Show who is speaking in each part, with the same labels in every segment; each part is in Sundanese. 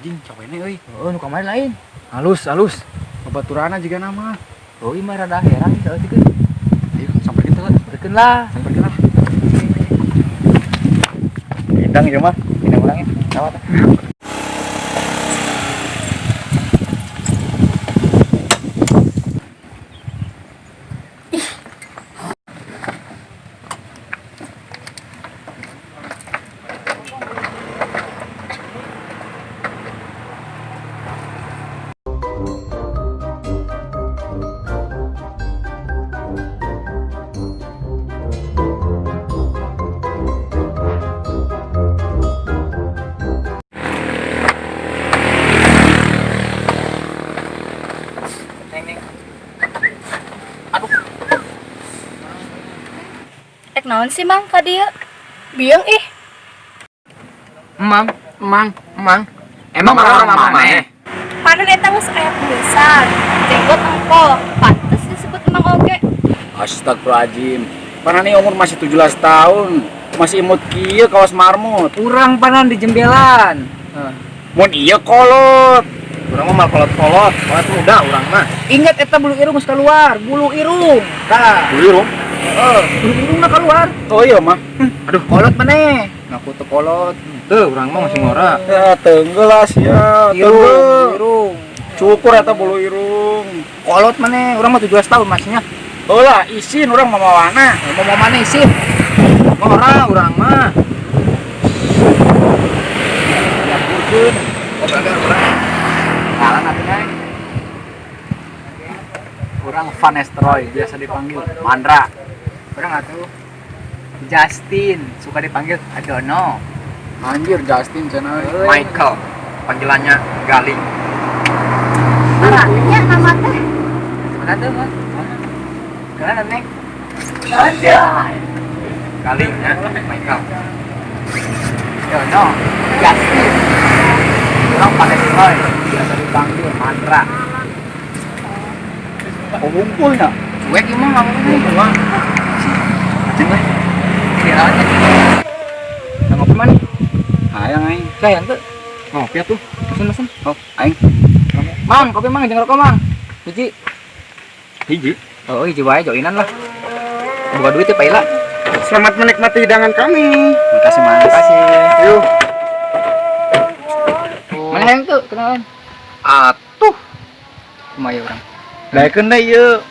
Speaker 1: Anjing cawene euy.
Speaker 2: Heeh, nu kamari lain.
Speaker 1: Halus, halus. Babaturana jiga nama.
Speaker 2: Oh, ieu mah rada heran saeutik euy.
Speaker 1: Ayo samperkeun teh.
Speaker 2: Samperkeun lah.
Speaker 1: Samperkeun lah. Hidang ieu mah.
Speaker 2: Hidang urang ya. Rawat. Neng, neng.
Speaker 3: Ek naon sih Mang ka dieu? Bieng ih.
Speaker 2: Emang,
Speaker 1: Emang,
Speaker 2: emang. Emang orang mama maneh?
Speaker 3: Panen eta geus aya kumisan, jenggot engko, pantes disebut emang oge.
Speaker 1: Astagfirullahaladzim. Panani umur masih 17 tahun, masih imut kieu kawas marmut.
Speaker 2: Urang panan di jembelan. Heeh.
Speaker 1: Mun ieu kolot.
Speaker 4: Urang mah mal kolot-kolot, kolot muda urang mah.
Speaker 2: Ingat eta bulu irung geus keluar, bulu irung. Tah.
Speaker 1: Bulu irung.
Speaker 2: Heeh, bulu irungna keluar.
Speaker 1: Oh iya mah.
Speaker 2: Aduh, kolot maneh.
Speaker 4: Ngaku teu kolot. Teu urang mah masih ngora.
Speaker 1: Ya tenggel lah sia,
Speaker 2: Irung,
Speaker 1: tenggel.
Speaker 2: irung.
Speaker 1: Cukur eta bulu irung.
Speaker 2: Kolot maneh, urang mah 17 tahun masihnya.
Speaker 1: Oh lah, isin urang mamawana.
Speaker 2: Mau mau maneh isin.
Speaker 4: Ngora urang mah.
Speaker 2: Ya burkeun.
Speaker 4: Oh berarti urang.
Speaker 2: Ngaran atuh neng.
Speaker 1: Urang Van Estroy, biasa dipanggil Mandra.
Speaker 2: Urang atuh Justin, suka dipanggil Adono.
Speaker 1: Anjir Justin cenah.
Speaker 4: Michael, panggilannya Galing.
Speaker 3: Arahnya nama teh.
Speaker 2: Sebentar tuh, Mas. Kenalan neng. Anjay.
Speaker 4: Galing ya, Michael.
Speaker 2: Dono, Justin. Urang Van Estroy, biasa dipanggil Mandra.
Speaker 1: Oh ngumpulnya.
Speaker 2: Cuek ieu mah ngomongnya.
Speaker 1: Uang. Anjing lah.
Speaker 2: Kiraannya. Nah, ngopi mana?
Speaker 1: Hayang aing.
Speaker 2: Sayang tuh.
Speaker 1: Ngopi atuh.
Speaker 2: Mesen mesen.
Speaker 1: Oh, aing.
Speaker 2: Mang, kopi mang jeung rokok mang. Hiji.
Speaker 1: Hiji.
Speaker 2: Oh, hiji wae joinan lah. Buka duit ya, Pak Ila.
Speaker 4: Selamat menikmati hidangan kami.
Speaker 1: Makasih Mas.
Speaker 2: Makasih.
Speaker 4: Yuk.
Speaker 2: Mana hayang tuh kenalan?
Speaker 4: Atuh,
Speaker 2: Kumaha urang.
Speaker 4: daekeun deui ieu.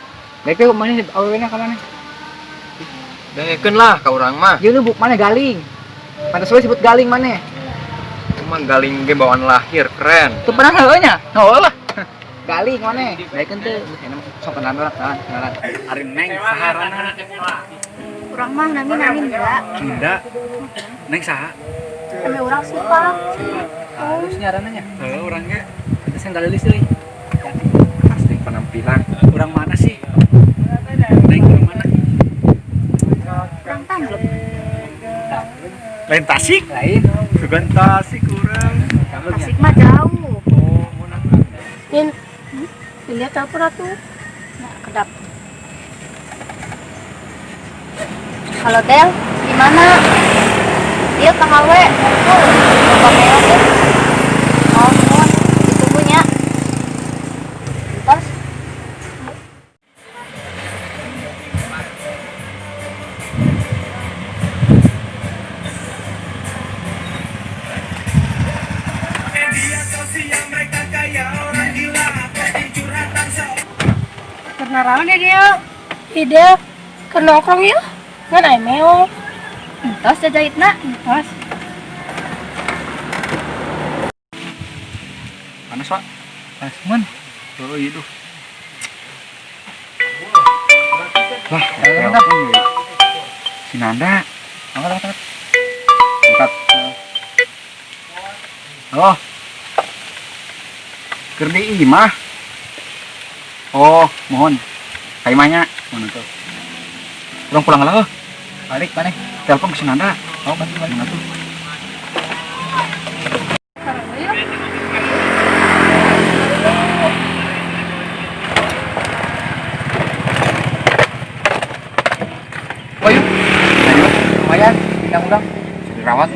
Speaker 2: Daek teh mana awewena ka mana?
Speaker 4: Daekeun lah ka urang mah.
Speaker 2: Ieu nu buk mana galing. Pantes we sebut galing mana?
Speaker 4: Cuma galing ge bawaan lahir, keren.
Speaker 2: Tuh pernah heueuh nya? Heueuh lah. Galing mana? Daekeun teu. Sok kenalan urang, kenalan, kenalan.
Speaker 1: Ari Neng saharana.
Speaker 3: Urang mah nami Ninda.
Speaker 1: Ninda. Neng saha?
Speaker 3: Nami urang Sipa.
Speaker 2: Halusnya aranna nya.
Speaker 1: Heuh urang ge.
Speaker 2: Pantesan galelis euy.
Speaker 4: Pasti penampilan.
Speaker 1: Urang mana sih? Neng urang mana?
Speaker 3: Urang Tanglep.
Speaker 1: Lain Tasik.
Speaker 2: Lain.
Speaker 1: Bukan Tasik urang.
Speaker 3: Tasik mah jauh.
Speaker 1: Oh, mun
Speaker 3: Nin, dilihat telepon atuh. Nah, kedap. Halo Del, gimana? Dia ke HW, ngumpul. Bapak Meo deh. Oh, mohon ditunggunya. Terus.
Speaker 5: Karena rawan ya dia. Ide ke nongkrong ya. Ngan aya meo.
Speaker 3: Entos jajaitna.
Speaker 5: Entos.
Speaker 1: Panas, Pak.
Speaker 2: Panas mun.
Speaker 1: Oh, iya duh. Wah,
Speaker 2: Telepon,
Speaker 1: telepon ya. Si Nanda.
Speaker 2: Angkat, angkat, angkat.
Speaker 1: Angkat. Halo. Keur di imah. Oh, mohon. Ka imahnya. Mana tuh? Urang pulang lah,
Speaker 2: Balik mana?
Speaker 1: Telepon ke si Nanda.
Speaker 2: Oh, balik, balik.
Speaker 1: Mana tuh?
Speaker 2: Oh, yuk.
Speaker 1: Ayo,
Speaker 2: Lumayan, bintang urang.
Speaker 1: dirawat.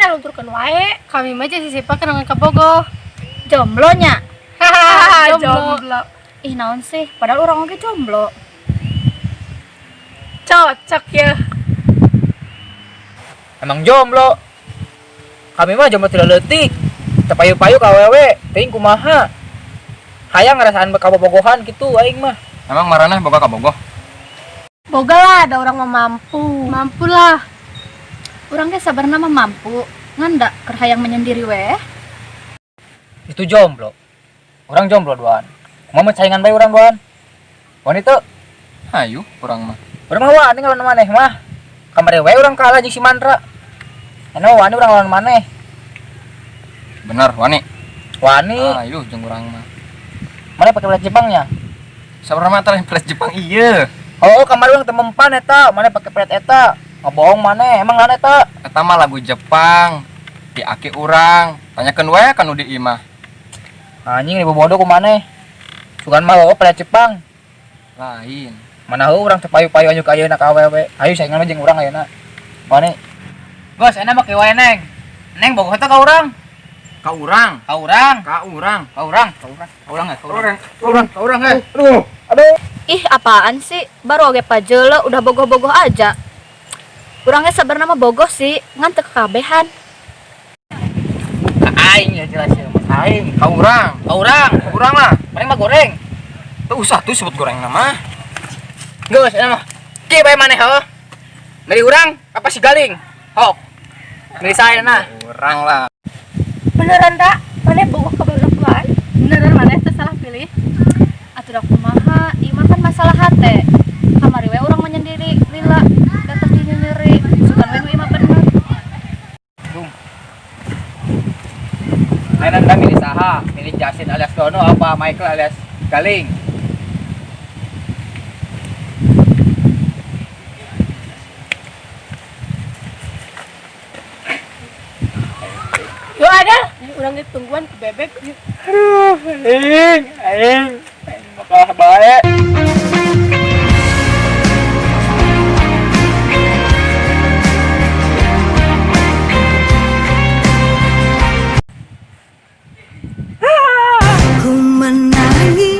Speaker 5: Lunturkeun wae.
Speaker 3: Kami mah jeung si Sipa kenangan kabogoh. Jomblo nya.
Speaker 5: Hahaha,
Speaker 3: Jomblo.
Speaker 5: jomblo.
Speaker 3: Ih, naon sih? Padahal urang oge jomblo.
Speaker 5: Cocok ya.
Speaker 2: Emang jomblo. Kami mah jomblo tidak leutik. Teu payu-payu ka awewe, teuing kumaha. Hayang ngerasaan kabobogohan gitu aing mah.
Speaker 4: Emang maraneh boga kabogoh?
Speaker 5: Boga lah, ada urang mah mampu.
Speaker 3: Mampu lah. Urang ge sabarna mah mampu. Ngan da keur hayang menyendiri weh.
Speaker 2: Itu jomblo. Urang jomblo duaan. Kumaha mun saingan bae urang duaan? Wani teu?
Speaker 4: Hayu, urang mah.
Speaker 2: Urang mah wani ngelawan maneh mah. Kamari we urang kalah jeung si Mandra. Anu wani urang lawan maneh.
Speaker 4: Bener, wani.
Speaker 2: Wani,
Speaker 4: Hayu jeung urang mah.
Speaker 2: maneh pakai pelet Jepangnya?
Speaker 4: Sabar mah teh pelet Jepang iya.
Speaker 2: Oh, kamari urang teu mempan eta, maneh pakai pelet eta. Ngebohong maneh, emang naon eta?
Speaker 4: Eta mah lagu Jepang. Di aki urang. Tanyakeun we ka nu di imah.
Speaker 2: Anjing ribu bodoh ku maneh. Sugan mah oh pelet Jepang.
Speaker 4: Lain.
Speaker 2: Mana heuh urang teu payu-payu anu ka ayeuna ka awewe. Ayo saingan mah jeung urang ayeuna. Wani. Bos, enak make wae neng. Neng bogoh teh ka urang.
Speaker 4: Ka urang.
Speaker 2: Ka urang.
Speaker 4: Ka urang.
Speaker 2: Ka urang, ka urang, ka urang, ka urang.
Speaker 4: Ka urang.
Speaker 2: Ka urang, eh. Aduh, aduh.
Speaker 3: Ih, apaan sih? Baru oge pajele udah bogoh-bogoh aja. Urangnya sabarna mah bogoh sih, ngan teu kekabehan.
Speaker 2: Ka aing ya jelas ya, Mas aing.
Speaker 4: Ka urang.
Speaker 2: Ka urang.
Speaker 4: Ka urang lah.
Speaker 2: Paling mah goreng.
Speaker 4: Teu usah tuh sebut goreng nama.
Speaker 2: Geus, enak mah. Ki bae maneh heuh. Milih urang apa si Galing? Hok. Milih saya nah.
Speaker 4: Urang lah.
Speaker 5: Beneran dak? Maneh bogoh ka barudak duaan?
Speaker 3: Beneran maneh teu salah pilih? Atuh da kumaha, ieu mah kan masalah hate. Kamari we urang menyendiri lila, tetep dinyeri. Sugan we nu ieu mah bener.
Speaker 2: Ayo anda milih saha? Milih Jasin alias Dono apa Michael alias Galing?
Speaker 5: Yo ada, urang ge tungguan ku bebek. Yuk.
Speaker 2: Aduh, aing, aing, aing bakal bae.
Speaker 6: Ku menangis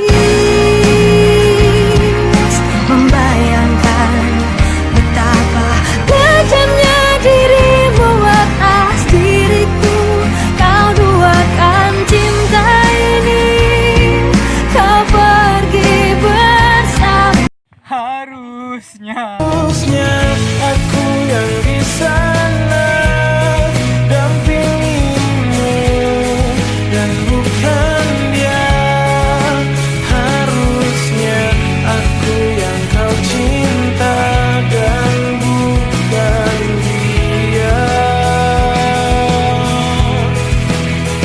Speaker 6: membayangkan betapa kejamnya dirimu atas diriku. Kau duakan cinta ini, kau pergi bersama.
Speaker 2: Harusnya.
Speaker 7: Harusnya aku yang di sana dampingimu dan bukan dia. Harusnya aku yang kau cinta dan bukan dia.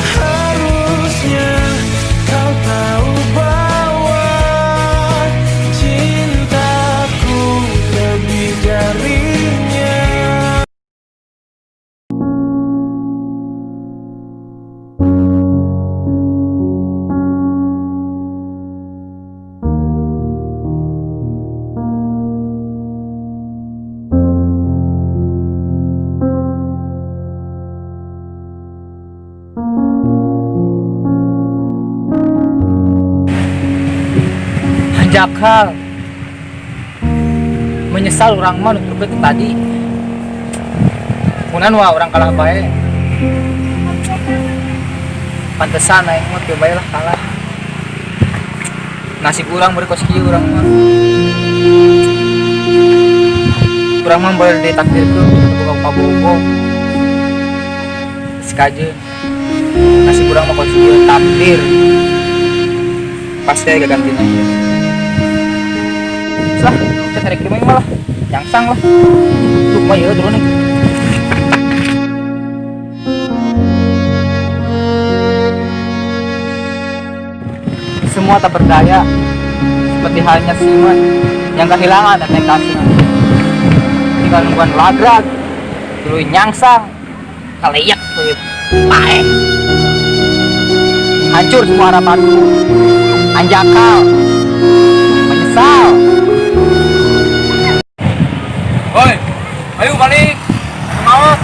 Speaker 7: Harusnya kau tahu bahwa cintaku lebih darinya.
Speaker 2: Jakal. Menyesal urang mah nuturkeun tadi. Munan wah urang kalah bae. Pantesan aing mah kieu bae lah kalah. Nasib urang beureum kos kieu urang mah. Urang mah boleh ditakdirkeun untuk boga kabogoh. Sekajeun. Nasib urang mah kos kieu takdir. Pasti aya gagantina ieu. Lah, kita tarik di malah. Yangsang lah. Tuh, mah ieu turun nih. Semua tak berdaya seperti halnya Simon yang kehilangan dan kasih. Tinggal nungguan lagrag, dulu nyangsang, kaliyak tuh pae. Hancur semua harapanku, anjakal, menyesal.
Speaker 4: Woi, ayo balik. Mau.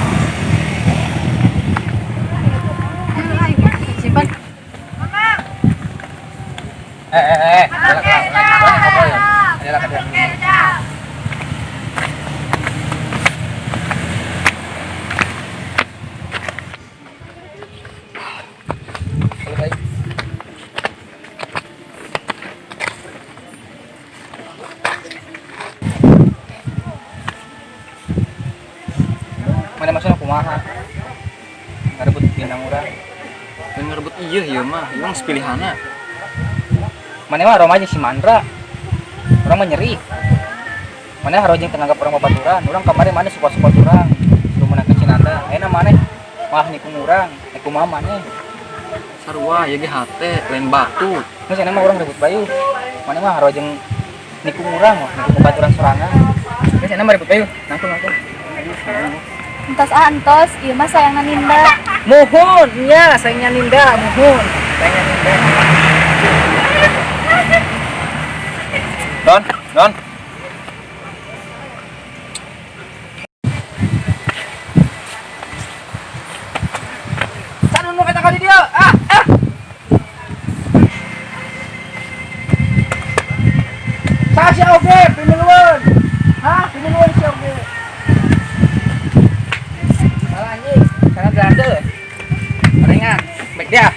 Speaker 2: Kumaha? Ngarebut bintang urang.
Speaker 4: Lain ngerebut, iya, ieu mah, ieu mah geus pilihana.
Speaker 2: Maneh mah aroma si Mandra. Urang mah nyeri. Maneh harus jeung teu nganggap urang babaturan. Urang kamari maneh suka-suka urang. Suruh menang ke Cinanda. Ayeuna maneh malah nikung urang. Eh, kumaha maneh?
Speaker 4: Sarua ieu ge hate, lain batu.
Speaker 2: Geus, ayeuna mah urang rebut bayu. Maneh mah harus jeung nikung urang, wah, nikung babaturan sorangan. Geus, ayeuna mah rebut bayu. Nangtung, nangtung.
Speaker 3: Entos ah, entos, ieu mah sayangna Ninda.
Speaker 2: Muhun, nya sayangnya Ninda, muhun. Sayangnya Ninda.
Speaker 4: Don, Don.
Speaker 2: San nu kata kali dia. Ah, ah. Sa si oge, pimiluan. Hah, pimiluan si oge. Salah anjing, sana berada. Ringan, baik dia.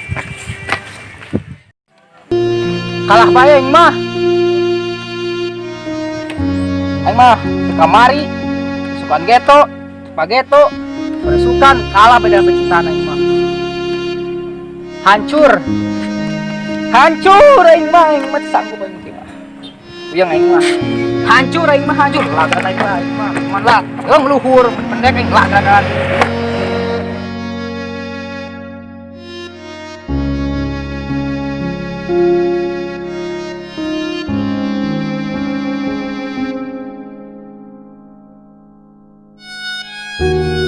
Speaker 2: Kalah bae aing mah. Aing mah teu kamari, sukan geto, spageto, sukan kalah beda percintaan aing mah. Hancur. Hancur aing mah teu sanggup aing mah. Uyang aing mah. Hancur aing mah, hancur. Lagat aing mah, aing mah. Cuman lah, eung luhur, pendek aing lagat.